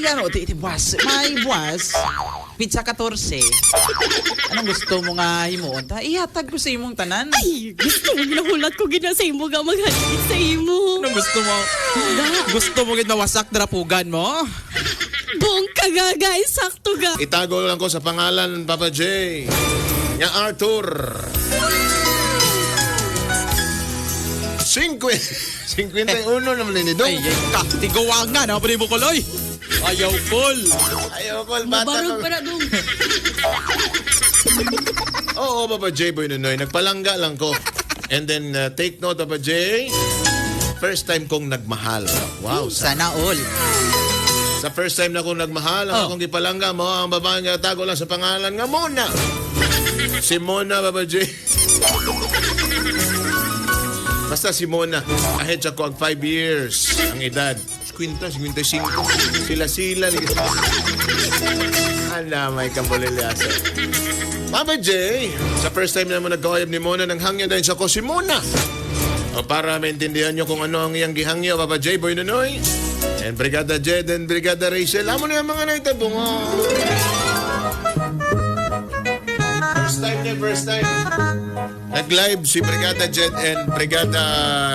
Ano, ti, ti buwas. May buwas. Pizza 14. Anong gusto mo nga himuon ta? Ihatag ko sa imong tanan. Ay, gusto mo ginahulat ko gina sa imo ga maghalit sa imo. Anong gusto mo? Gusto mo gid mawasak drapugan mo? Buong kagaga, sakto ga. Itago lang ko sa pangalan, Papa J. Nga Arthur. 51 naman ni Dong. Ay, ay, ka. Tiguangan. Ako pa mo kuloy. Ayaw, kol. Ayaw ko, bata Mabarog ko. pa na dong. Oo, Papa J, Boy Nunoy. Nagpalangga lang ko. And then, take note, Papa J. First time kong nagmahal. Wow. Sana all. Sa first time na kong nagmahal, ang Oh. akong gipalangga mo, ang babae nga tago lang sa pangalan nga Mona. Si Mona, Papa J. Basta si Mona. Ahead sa ko ang 5 years ang edad. 50, 55. Sila-sila. Ala, may kambulilyasa. Papa J, sa first time na mo nagkawayab ni Mona, nang hangyo dahil sa ko si Mona. O para maintindihan nyo kung ano ang iyang gihangyo, Papa J, Boy Nunoy. And Brigada Jed and Brigada Rachel. Amo na yung mga naitabong. Oh. First time niya, first time. Nag-live si Brigada Jed and Brigada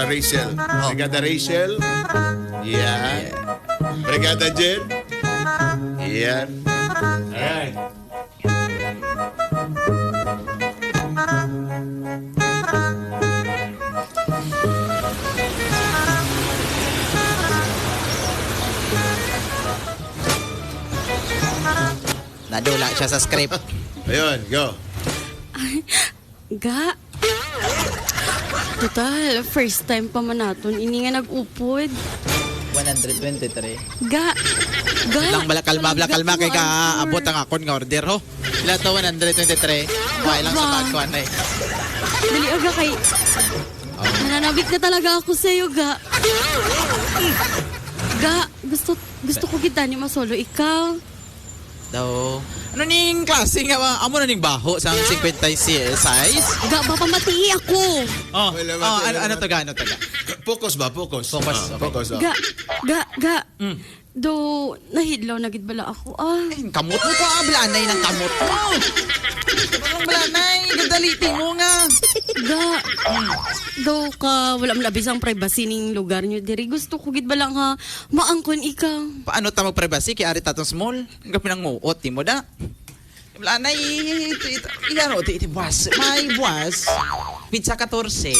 Rachel. Brigada Rachel. Yeah. Brigada Jed. Yeah. Alright. Nadula siya sa script. Ayun, go. Ga. Total, first time pa man naton. Ini nga nag-upod. 123. Ga. Ga. Lang bala kalma bala kalma kay ka Arthur. abot ang akon nga order ho. Ila to 123. Kuha lang sa Ba? bag ko anay. Dali aga kay. Nananabik na talaga ako sa'yo, ga. Ga, gusto gusto ko kita ni masolo ikaw. Daw. Ano ning klase nga ba? Amo na ning baho sa 50 size? Ga, baka matii ako. Oh, Wala, oh wala, ano, ano to ga? Ano to ga? Focus ba? Focus. Focus, Ah, okay. Focus. Oh. Ga, ga, ga. Do, nahidlaw na gid bala ako. Ah. Ay, kamot mo pa, blanay ng kamot mo. Anong blanay? Gadalitin mo nga. Ga, do ka, wala man labis ang privacy ning lugar nyo diri. Gusto ko gid bala nga maangkon ikaw. Paano ta magprivacy kay ari tatong small? Ang pinanguot ti mo da. Blanay, ito, ito, ano, ito, ito, buwas. May buwas. Pizza 14.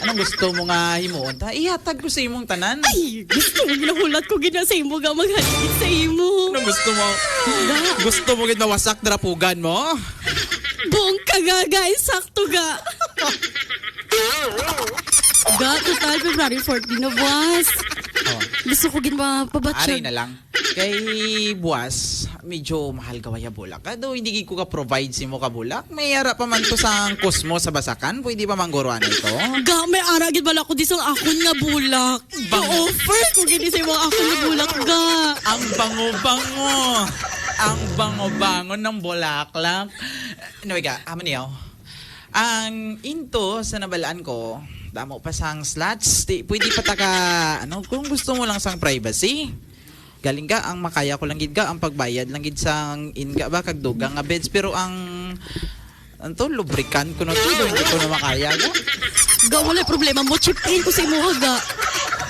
Anong gusto mo nga himuon ta? Ihatag ko sa imong tanan. Ay, gusto mo ginahulat ko gina sa imo ga maghalit sa imo. Anong gusto mo? Ga, Gusto mo gid mawasak drapugan mo? buong kagaga, sakto ga. Ga, total February 14 na buwas. Oh. Gusto ko gid Ari mapabatsyag. na lang. Kay buwas, medyo mahal gawaya bulak. Kado hindi gid ko ka provide si mo ka bulak. May ara pa man to sa Cosmo sa Basakan. Pwede pa mangguruan ito. Ga, may ara gid bala ko di sa akon nga bulak. Bango. Ga-offer ko gid sa imong akon nga bulak ga. Ang bango-bango. Ang bango-bango ng bulaklak. Anyway ka, amo niyo. Ang into sa nabalaan ko, damo pa sang slots. Di, pwede pa ta ka, ano, kung gusto mo lang sang privacy. Galing ka, ang makaya ko lang gid ka, ang pagbayad lang gid sang inga ba, kag dugang nga beds. Pero ang, ano to, lubricant ko na to, daw, hindi ko na makaya ga. Ga, wala problema mo. Chip in ko sa imuha, ga.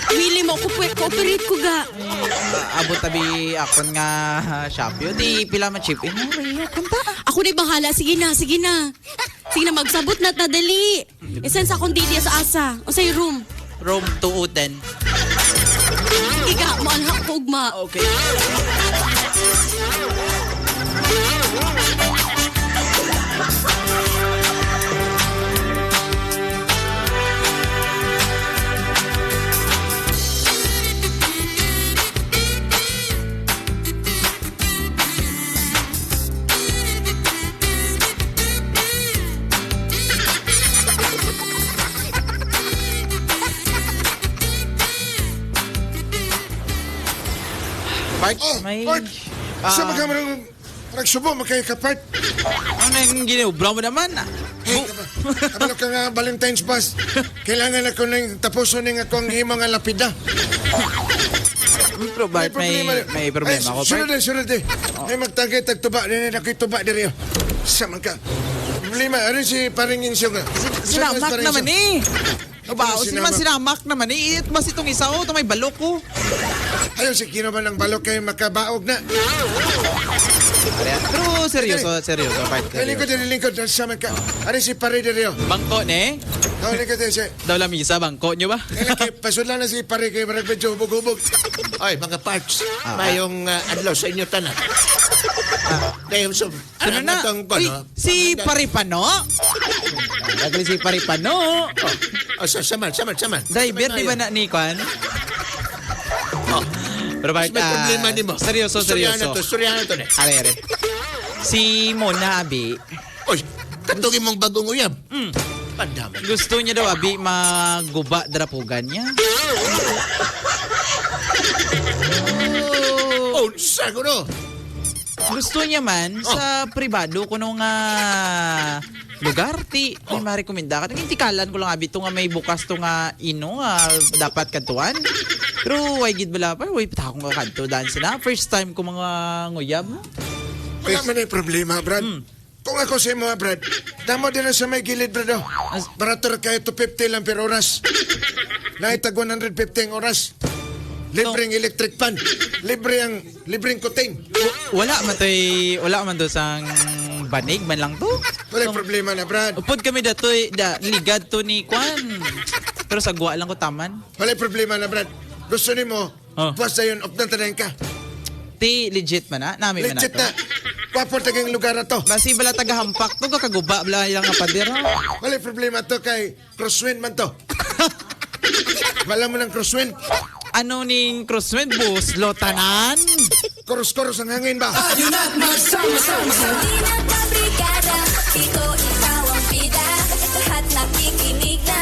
Willing mo ko, cooperate ko, ga. Ah, abot tabi akon nga Shopee, di pila man chip in. Ay, akon ta. Ako na bahala. Sige na, sige na. Sige na, magsabot na, tadali. Isan sa akong didi sa asa. O sa room. Room 210. Sige ga, maanhak ko ugma. Okay. Park, Oh, may... Part! Ah. Sa mga marang nagsubo, makaya ka, Part. Ano yung ginubra mo naman? Ah? Hey, kabalo ka nga Valentine's bus. Kailangan ako ng tapuson ng akong himang nga lapida. Pero Bart, may problema Ay, ako, Bart. Sunod eh, sunod eh. Ay, magtagay tagtuba. Dili na tuba diri, oh. Sa man ka. Problema, ano si paring Insyo nga? Sinamak naman eh. Aba, Ano o sino man sinamak naman eh. It mas itong isa oh, ito may balok ko. Ayaw, si Kino man ang balok kayo makabaog na. Pero seryoso, seryoso, Bart. Ay, lingkod, Seryoso. dili lingkod. Sa man ka. Ano si pare diri, oh. Bangko ne? Oh, lingkod diri siya. Daw lamisa, bangko nyo ba? Ay, laki, pasudlan na si pare kay marag medyo hubog-hubog. Ay, mga parts, mayong adlaw sa inyo tanan. Dahil so, Ano na? Itong, Uy, ano, si Paripano? Tagali si Paripano. Oh, so, saman, saman, saman. Driver, di ba na ni Kwan? Oh, Pero Bart, may problema ni mo. Seryoso, Istoryahan seryoso. na to, istoryahan na to. Ne. Are, are. Si Mona, Abi, Oy, katugin mong bagong uyab. Pandama. gusto niya daw, Abi, maguba darapugan niya. Oh, sa ko no. Gusto niya man sa pribado kuno nga lugar ti may marekomenda ka. Tikalan ko lang abi to nga may bukas to nga ino nga dapat kadtuan. Pero way gid bala pa, way pa akong kadto dance na. First time ko mga nguyab. Wala man ay problema, Brad. Kung ako sa imo, Brad, damo din na sa may gilid, Brad. Oh. Barato ra kayo 250 lang per oras. Naitag 150 ang oras. Libreng electric fan. Libre ang libreng kuting. Wala man toy, wala man do sang banig man lang to. Wala problema na, Brad. Upod kami datoy, da ligad to ni Kwan. Pero sagwa lang ko taman. Wala problema na, Brad. Gusto nimo, Oh. basta yun, off na tanan ka. Ti legit man na, nami man na Legit to. na. Wapo tagang lugar na to. Basi bala taga hampak to kakaguba bala ilang nga pader. Wala problema to kay crosswind man to. Wala mo ng crosswind. Ano ning crosswind bus tanan? Koros-koros ang hangin ba? Hindi na kabrigada, dito ikaw ang bida. Lahat nakikinig na.